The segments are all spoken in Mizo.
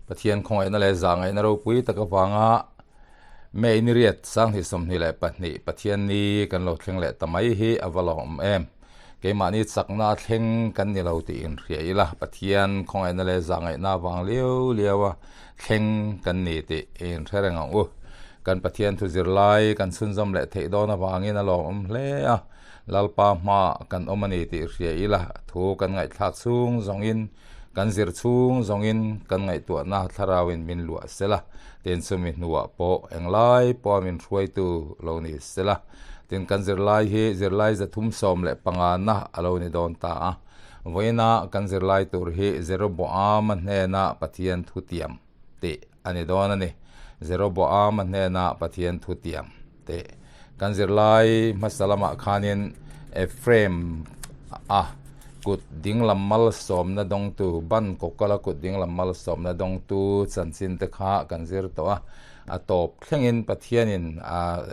Pathian khawngaihna leh zahngaihna ropui tak avanga May ni riat sanghnih 22 Pathian ni kan lo thleng leh ta mai hi a va lawm em. Keimahni chakna a thleng kan ni lo tih inhria ila Pathian khawngaihna leh zahngaihna avang liau liau a thleng kan ni tih i inhre reng ang u. Kan Pathian thu zirlai kan chhunzawm leh theih dawn avangin a lawmawm hle a. Lalpa hmaah kan awm a ni tih hria ila, thu kan ngaihthlak chhung zawngin, kan zir chhung zawngin kan ngaihtuahna thlarauin min luah sela, tin chumi hnuah pawh englai pawha min hruaitu lo ni sela, tin kan zirlai hi zirlai 315na a lo ni dawn ta a. Vawiina kan zirlai tur hi Jeroboama hnena Pathian thutiam tih a ni dawn a ni. Jeroboama hnena Pathian thutiam tih kan zirlai hmasa lamah khanin Ephraim a kut dinglam malsawmna dawngtu, ban kawkala kut dinglam malsawmna dawngtu chanchin te kha kan zir tawh a. A tawp thlengin Pathianin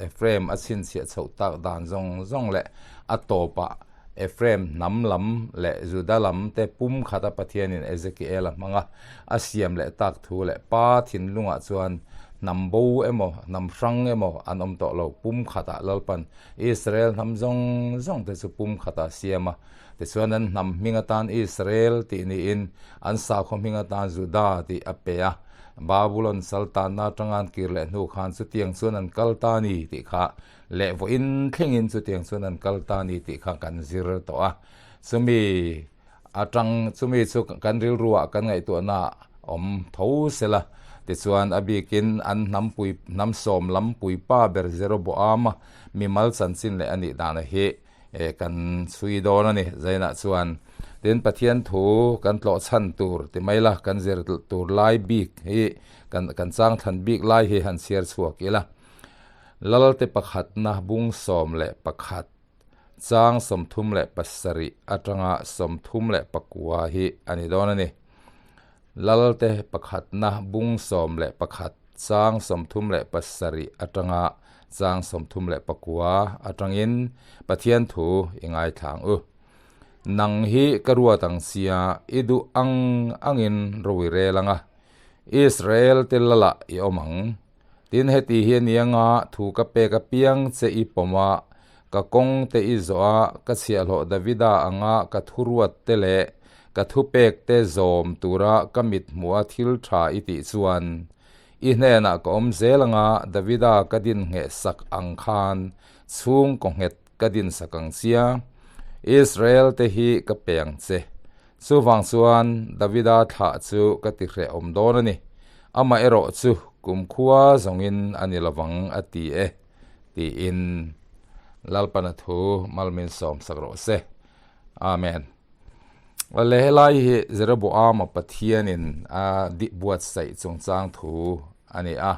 Ephraim a chhinchhiah chhoh tak dan zawng zawng leh a tawpah Ephraim hnam lam leh Juda lam te pum khata Pathianin Ezekiel-a hmanga a siam leh tak thu leh Pa thinlungah chuan hnam bo emaw, hnam hrang emaw an awm tawh lo. Pum khatah Lalpan Israel hnam zawng zawng te chu pum khatah a siam a. Tichuan an hnam hming atan Israel tih niin an sakhaw hming atan Juda tih a pe a. Babulon saltanna atanga an kir leh hnu khan chutiang chuan an kal ta a ni tih kha Leh vawiin thlengin chutiang chuan an kal ta a ni tih kha kan zir tawh a. Chumi atang chumi chu kan rilruah kan ngaihtuahna awm tho sela. Tichuan a bikin an hnampui hnam sawm lampui pa ber Jeroboama mimal chanchin leh a nih dana hi kan chhui dawn a ni. Zainah chuan tin Pathian thu kan tlawh chhan tur ti mai la kan zir tur lai bik hi kan kan chang thlan bik lai hi han chhiar chhuak ila. Lalte pakhatna bung 11, chang 37 atanga 39 hi a ni dawn a ni. Lalte pakhatna bung 11, chang 37 atanga chang 39 atangin Pathian thu i ngaithla ang u. Nang hi ka ruat ang sia, i duh ang angin ro i rel ang a, Israel te lalah i awm ang. Tin, heti hi a ni anga thu ka pek apiang che i pawm a, ka kawng te i zawh a, ka chhiahhlawh Davida anga ka thuruat te leh ka thupek te zawm tura ka mit hmuh a thil tha i tih chuan, i hnenah ka awm zel anga Davida ka din ngheh sak ang khan chhungkaw nghet ka din sak ang chia, Israel te hi ka pe ang che. Chuvang chuan Davida thlah chu ka ti hrehawm dawn a ni. Amaherawh chu kumkhua zawngin a ni lovang a ti e, tiin Lalpana thu malmin sawm sak rawh se. Amen. Le helai hi Jeroboama Pathianin a buatsaih chungchang thu a ni a.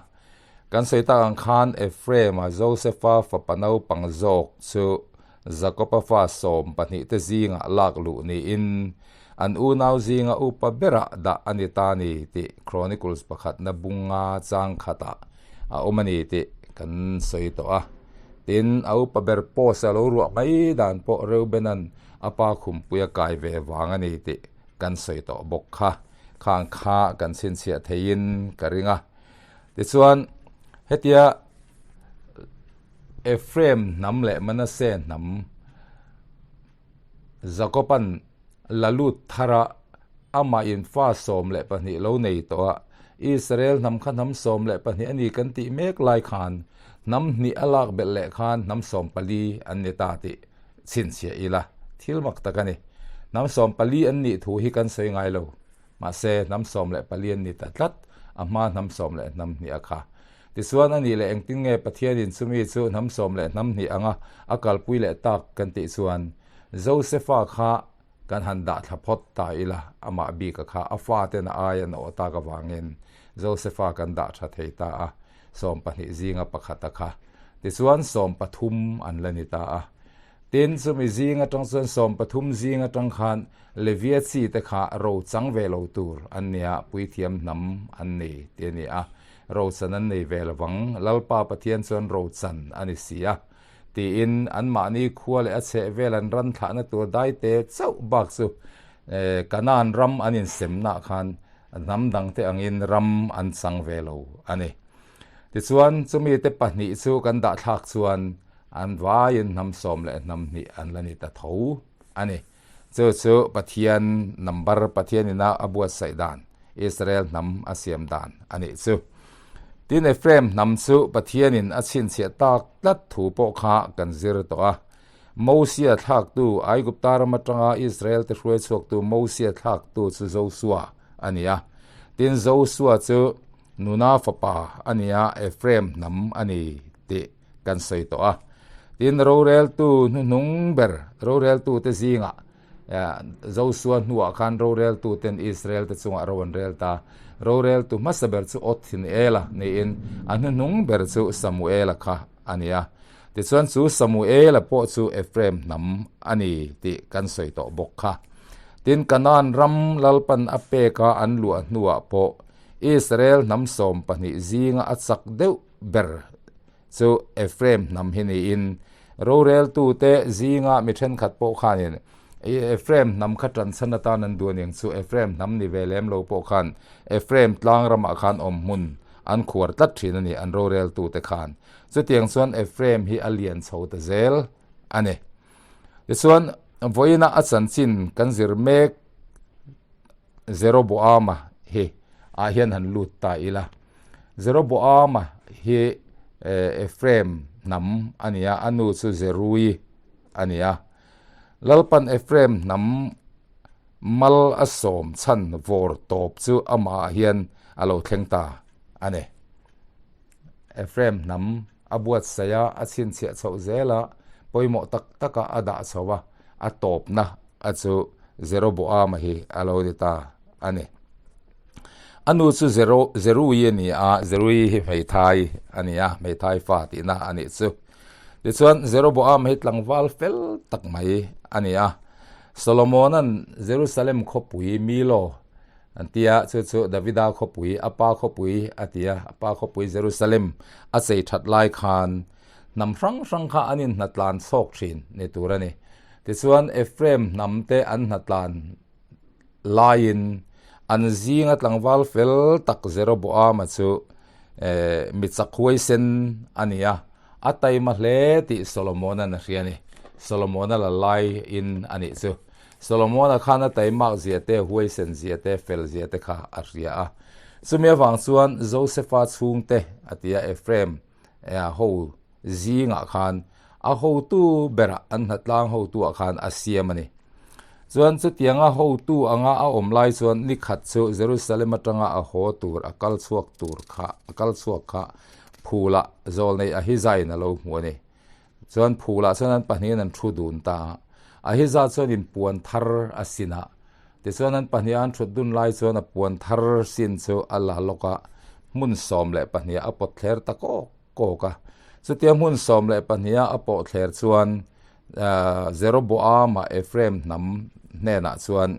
Kan sawi tak ang khan Ephraim-a Josefa fapa naupang zawk chu Jakob-a fa 12 te zingah lak luh niin an unau zinga upa berah dah a ni ta ni tih Chronicles pakhatna bunga chang khatah a awm a ni tih kan sawi tawh a. Tin, a upa ber post a lo ruah mai dan pawh Reuben-a'n a pa khumpui a kai ve vang a ni tih kan sawi tawh bawk kha. Khang kha kan chhinchhiah theiin ka ring a. Tichuan, hetia Ephraim hnam leh Manasseh hnam Jakoban la lut thar a, amah in fa 12 lo nei tawh a, Israel hnam kha hnam 12 a ni kan tih mek lai khan hnam hnih a lak belh leh khan hnam 14 an ni ta tih chhinchhiah ila thil mak tak a ni. Hnam 14 an nih thu hi kan sawi ngai lo. Mahse, hnam 14 an ni ta tlat, a hma hnam sawm leh hnam hnih a kha. Tichuan, a nih leh engtin nge Pathianin chumi chu hnam sawm leh hnam hnih anga a kalpui leh tak kan tih chuan, Josefa kha kan han dah thla phawt ta ila, amah bika kha a faten a ai an awh tak avangin Josefa kan dah tha thei ta a, 12 zinga pakhata kha. Tichuan, 13 an la ni ta a. Tin, chumi zing atang chuan 13 zing atang khan Levia chi te kha ro chang ve lo tur an nia, puithiam hnam an ni ti a ni a. Ro chan an nei ve lovang, Lalpa Pathian chuan ro chan a ni si a, tiin anmahni khua leh a chheh vel an ran thlahna tur daite chauh bak chu Kanaan ram an insemnaah khan Hnam dangte angin ram an chang ve lo a ni. Tichuan, chumite pahnih chu kan dahthlak chuan an vaiin hnam sawm leh hnam hnih an la ni ta tho a ni. Chu chu Pathian number, Pathian ina a buatsaih dan, Israel hnam a siam dan a nih chu. Tin, Ephraim hnam chu Pathianin a chhinchhiah tak tlat thu pawh kha kan zir tawh a. Mosia thlaktu, Aigupta ram atanga Israel-te hruai chhuaktu Mosia thlaktu chu Josua a ni a. Tin, Josua chu Nuna fapa a ni a, Ephraim hnam a ni tih kan sawi tawh a. Tin, roreltu hnuhnung ber, roreltute zingah Josua hnuah khan roreltuten Israel-te chungah ro an rel ta. Roreltu hmasa ber chu Othniela niin a hnuhnung ber chu Samuela kha a ni a. Tichuan chu Samuela pawh chu Ephraim hnam a ni tih kan sawi tawh bawk kha. Tin, Kanaan ram Lalpan a peka an luah hnuah pawh Israel hnam 12 zinga a chak deuh ber chu Ephraim hnam hi niin roreltute zinga mi thenkhat pawh khanin Ephraim hnam kha tanchhan atan an duh a niang chu Ephraim hnam ni ve lem lo pawh khan Ephraim tlang ramah khan awm hmun an khuar tlat thin a ni an roreltute khan. Chutiang chuan Ephraim hi a lian chho ta zel a ni. Tichuan, vawiina a chanchin kan zir mek Jeroboama hi ah hian han lut ta ila. Jeroboama hi Ephraim hnam a ni a, a nu chu Zerui a ni a. Lalpan Ephraim hnam mal a sawm chhan vawr tawp chu amah ah hian a lo thleng ta a ni. Ephraim hnam a buatsaih a, a chhinchhiah chhoh zel a, pawimawh tak taka a dah chho a, a tawpna a chu Jeroboama hi a lo ni ta a ni. A nu chu Zero, Zerui a ni a, Zerui hi hmeithai a ni a, hmeithai fa tihna a nih chu. Tichuan Jeroboama hi tlangval fel tak mai a ni a, Solomona'n Jerusalem khawpui Milo An ti a, chu chu Davida khawpui, a pa khawpui a ti a, a pa khawpui Jerusalem a chei that lai khan hnam hrang hrang kha an inhnatlan chhawk thin ni tur a ni. Tichuan Ephraim hnam te an hnatlan laiin an zinga tlangval fel tak Jeroboama chu mi chak huaisen a ni a, a taima hle tih Solomona'n a hria a ni. Solomona la laiin a nih chu. Solomona khan a taimak zia te, huaisen zia te, fel zia te kha a hria a. Chumi avang chuan Josefa chhungte a ti a, Ephraim ho zingah khan a hotu berah an hnatlang hotuah khan a siam a ni. Chuan chutianga hotu anga a awm lai chuan ni khat chu Jerusalem atanga a haw tur a kal chhuak tur kha a kal chhuak kha phulah zawlnei Ahizain a lo hmu a ni. Chuan phulah chuan an pahnihin an thu dun ta a, Ahiza chuan in puan thar a sin a, tichuan an pahniha an thut dun lai chuan a puan thar sin chu a la lawk a, hmun 12 ah a pawt thler ta kawk kawk a. Chutia hmun 12 ah a pawh thler chuan Jeroboama Ephraim hnam hnenah chuan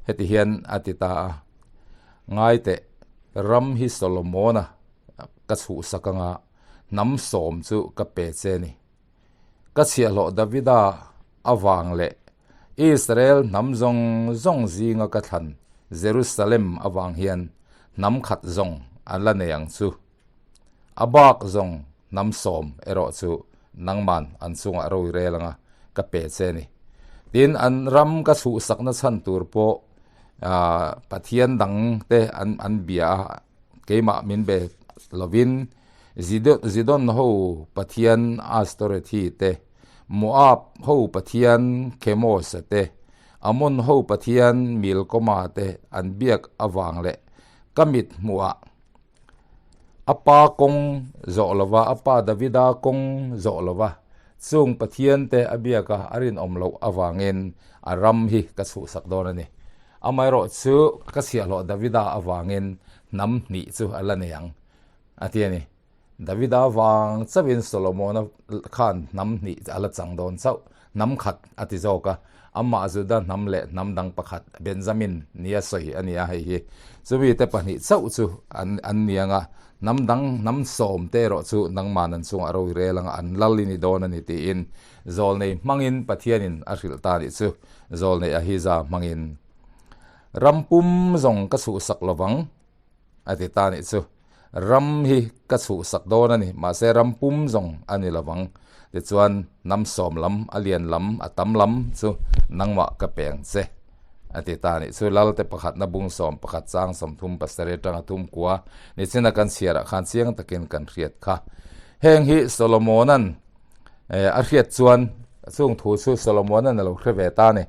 heti hian a ti ta a, Ngaiteh, ram hi Solomona ka chhuhsak anga, Hnam sawm chu ka pe che ni. Ka chhiahhlawh Davida avang leh Israel hnam zawng zawng zinga ka thlan Jerusalem avang hian hnam khat zawng an la nei ang chu. A bak zawng hnam sawm erawh chu nangman an chungah ro i rel anga ka pe che ni. Tin, an ram ka chhuhsakna chhan tur pawh Pathian dangte an bia a, keimah min be lovin Zidon ho pathian Astorethi te, Moab ho pathian Khemos-a te, Ammon ho pathian Milkoma te an biak avang leh ka mit hmuhah a pa kawng zawh lova, a pa Davida kawng zawh lova chung pathian te a biak a, a rinawm loh avangin a ram hi ka chhuhsak dawn a ni. Amaherawh chu ka chhiahhlawh Davida avangin hnam hnih chu a la nei ang, a ti a ni. Davida vang chauhin Solomona khan hnam hnih a la chang dawn chauh, hnam khat a ti zawk a, amah Juda hnam leh hnam dang pakhat Benjamin nia sawi a ni a, hei hi chumi te pahnih chauh chu an an ni ang a, hnam dang hnam sawm te erawh chu nangman an chungah ro i rel ang a, an lal i ni dawn a ni tiin Zawlnei hmangin Pathianin a hrilh ta nih chu. Zawlnei Ahiza hmangin. Ram pum zawng ka chhuhsak lovang a ti ta nih chu. Ram hi ka chhuhsak dawn a ni, mahse ram pum zawng a ni lovang. Tichuan hnam sawm lam, a lian lam, a tam lam chu nangmah ka peng che a ti ta nih chu. Lalte pakhatna bung 11 chang 30 pasarih atanga thum kua nichina kan chhiarah khan chiang takin kan hriat kha. Heng hi Solomona'n a hriat chuan chung thu chu Solomona'n a lo hre ve ta a ni.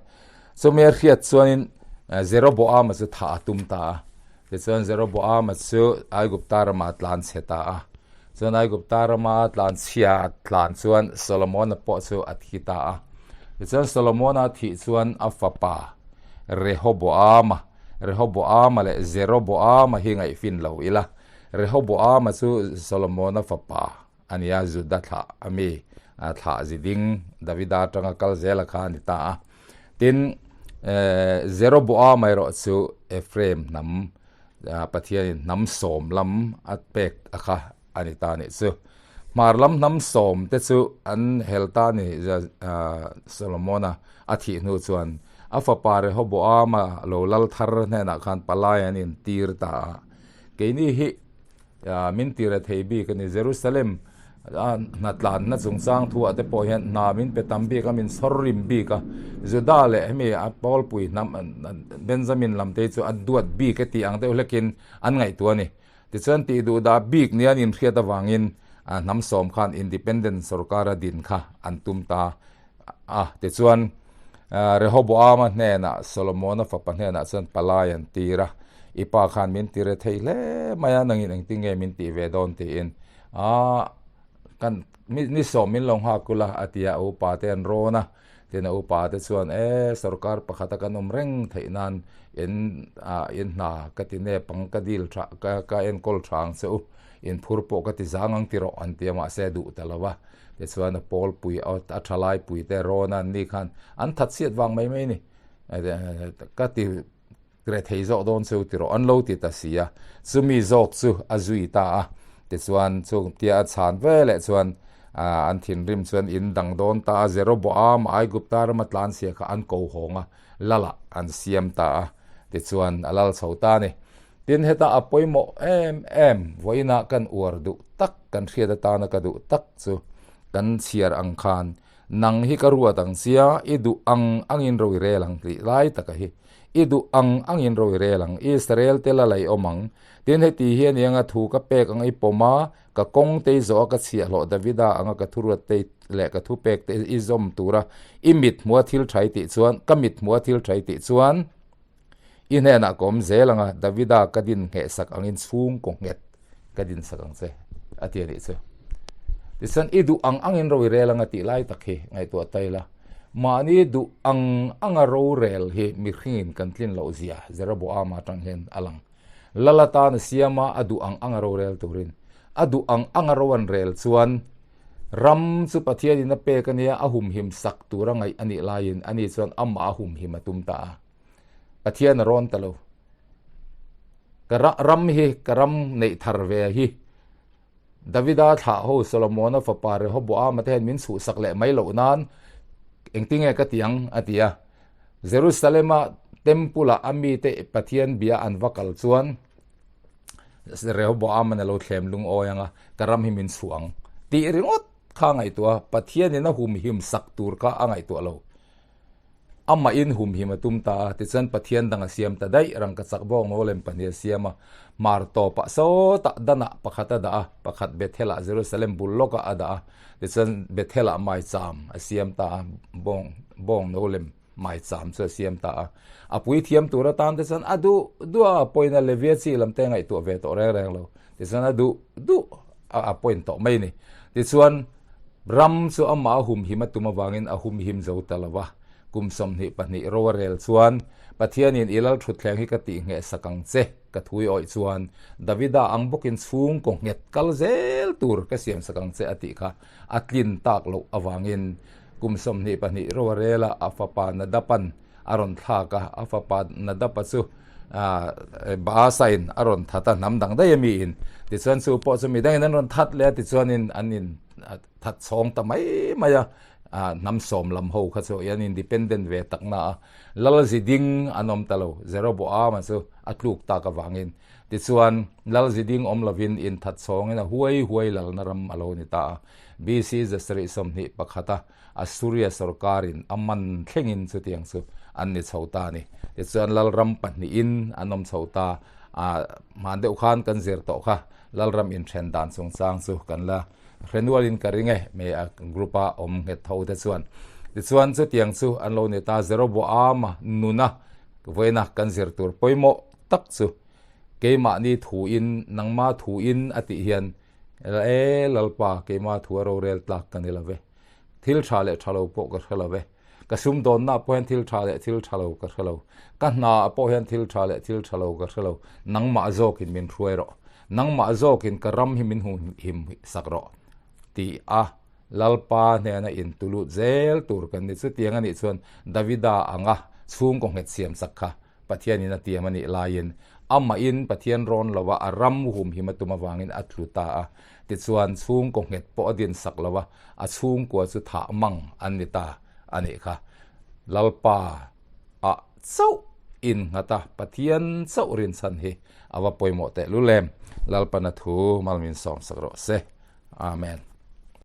Chumi a hriat chuanin Jeroboama chu thah a tum ta a. Tichuan Jeroboama chu Aigupta ramah a tlan chhe ta a. Chuan Aigupta rama a tlan chhia a tlan chuan Solomona pawh chu a thi ta a. Tichuan Solomona a thih chuan a fapa Rehoboama, Rehoboama leh Jeroboama hi ngaihfin lo ila. Rehoboama chu Solomona fapa a ni a, Juda thlah a mi, thlah ziding Davida atanga kal zela kha a ni ta a. Tin, Jeroboama erawh chu Ephraim hnam, Pathianin hnam sawm lam a pek a kha a ni ta a nih chu. Hmar lam hnam sawm te chu an hel ta a ni, Solomona a thih hnu chuan a fapa Rehoboama lo lal thar hnenah khan palai an intir ta a. Keini hi Min ti re thei bik a ni. Jerusalem a hnatlanna chungchang thuah te pawh hian hna min pe tam bik a, min chhawr rim bik a. Juda leh hemi a pawlpui hnam Benjamin lam te hi chu a duat bik e tih ang deuh hlekin an ngaihtuah a ni. Tichuan tih duh dah bik nia an inhriat avangin hnam sawm khan independent sorkar a din kha an tum ta a. Tichuan Rehoboama hnenah Solomona fapa hnenah chuan palai an tir a, I pa khan min ti re thei hle mai a, nangin engtin nge min tih ve dawn tiin a kan ni sawm min lo nghak kul a, a ti a, a upa te an rawn a, tin a upa te chuan e sorkar pakhata kan awm reng theih nan in in hna ka ti nep ang ka dil tha ka ka enkawl tha ang che u, in phur pawh ka ti zang ang ti rawh an ti a mahse a duh ta lo va. Tichuan a pawlpui a thalaipui te rawn a an ni khan an that chhiat vang mai mai a ni. Ka ti reh thei zawk dawn chu ti rawh an lo ti ta si a, chumi zawk chu a zui ta a. Tichuan chung tia a chhan ve leh chuan an thinrim chuan in dang dawn ta a, Jeroboam Aigupta rama tlan chhia kha an ko hawng a, lalah an siam ta a, tichuan a lal chho ta a ni. Tin heta a pawimawh em em vawiinah kan uar duh tak, kan hriat atana ka duh tak chu kan chhiar ang khan nang hi ka ruat ang sia, i duh ang angin ro i rel ang tih lai taka hi. I duh ang angin ro i rel ang, Israel te la laih awm ang. Tin heti hi a ni anga thu ka pek ang i pawm a, ka kawng te i zawh a ka chhiahhlawh Davida anga ka thuruat te leh ka thupek te i zawm tura i mit hmuha thil tha i tih chuan, ka mit hmuha thil tha i tih chuan, I hnenah ka awm zel ang a, Davida ka din ngheh sak angin chhungkaw nghet ka din sak ang che, a ti a nih chu. Tichuan, i duh ang angin ro i rel ang a tih lai tak hi ngaihtuah ta ila, mahni duh ang anga rorel hi mihringin kan tlin loh zia Jeroboama atang hian a lang. Lal atan a siam a, a duh ang anga rorel turin. A duh ang anga ro an rel chuan ram chu Pathianin a pek a nia, a humhim sak tura ngaih a nih laiin ani chuan amah a humhim a tum ta a. Pathian a rawn ta lo. Ka ram hi ka ram neih thar ve hi Davida thlah ho Solomona fapa Rehoboama te hian min chhuhsak leh mai loh nan engtinge ka ti ang a ti a. Jerusalema temple ah a mite Pathian bia an va kal chuan Rehoboama a lo thlem lungawi ang a, ka ram hi min chhuh ang tih ringawt kha a ngaihtuah a, Pathianin a humhim sak tur kha a ngaihtuah lo. Amahin humhim a tum ta a, tichuan Pathian dang a siam ta daih, rangkachak bawk maw lem pahnih a siam a, hmar tawpah sawtah danah pakhat a dah a, pakhat Bethel-ah Jerusalem bul lawkah a dah a, tichuan Bethel-ah maicham a siam ta a, bawng bawng no lem maicham chu a siam ta a. A puithiam tur atan te chuan a duh duh a appoint a, Levia chi lam te a ngaihtuah ve tawh reng reng lo, tichuan a duh duh a appoint tawh mai a ni. Tichuan. Ram chu amah a humhim a tum avangin a humhim zo ta lo va. Kum 22 ro a rel chuan, Pathianin i lal thutthleng hi ka tih ngheh sak ang che, ka thui awih chuan, Davida ang bawkin chhungkaw nghet kal zel tur ka siam sak ang che a tih kha a tlin tak loh avangin kum 22 ro a rel a, a fapa Nadapan a rawn thlak a, a fapa Nadapa chu Baasa-in a rawn that a, hnam dang daih a miin. Tichuan chu pawh chu midangin an rawn that leh a, tichuanin an in that chhawng ta mai mai a. Hnam sawm lam ho kha chu an independent ve tak na a, lal zi ding an awm ta lo, Jeroboama chu a tluk tak avangin. Tichuan, lal zi ding awm lovin inthat chhawngin a huai huai lalna ram a lo ni ta a. BC 721 a Assuria sorkarin a man thlengin chutiang chu an ni chho ta a ni. Tichuan, lalram pahnihin an awm chho ta a, hman deuh khan kan zir tawh kha lalram inthen dan chungchang chu kan la Hre nualin ka ring e, me a group a awm nghet tho te chuan. Tichuan chutiang chu an lo ni ta, Jeroboama nuna vawiina kan zir tur pawimawh tak chu keimahni thuin, nangma thuin a tih hian e Lalpa keima thu a rorel tlak ka ni lo ve, thil tha leh tha lo pawh ka hre lo ve, ka sumdawnna ah pawh hian thil tha leh thil tha lo ka hre lo, ka hna ah pawh hian thil tha leh thil tha lo ka hre lo, nangmah zawkin min hruai rawh, nangmah zawkin ka ram hi min hum sak rawh tih a Lalpa hnena intulut zel tur kan ni. Chutiang anih chuan Davida anga chhungkaw nghet siam chak kha Pathianin a tiam anih laiin amahin Pathian rawn lo a, a ram humhim a tum avangin a tlu ta a. Tichuan chhungkaw nghet pawh a din sak lo a, a chhungkua chu thah mang an ni ta a nih kha. Lalpa ah chauh innghat a, Pathian chauh rinchhan hi a va pawimawh teh lul em. Lalpana thu malmin sawmsak rawh se. Amen.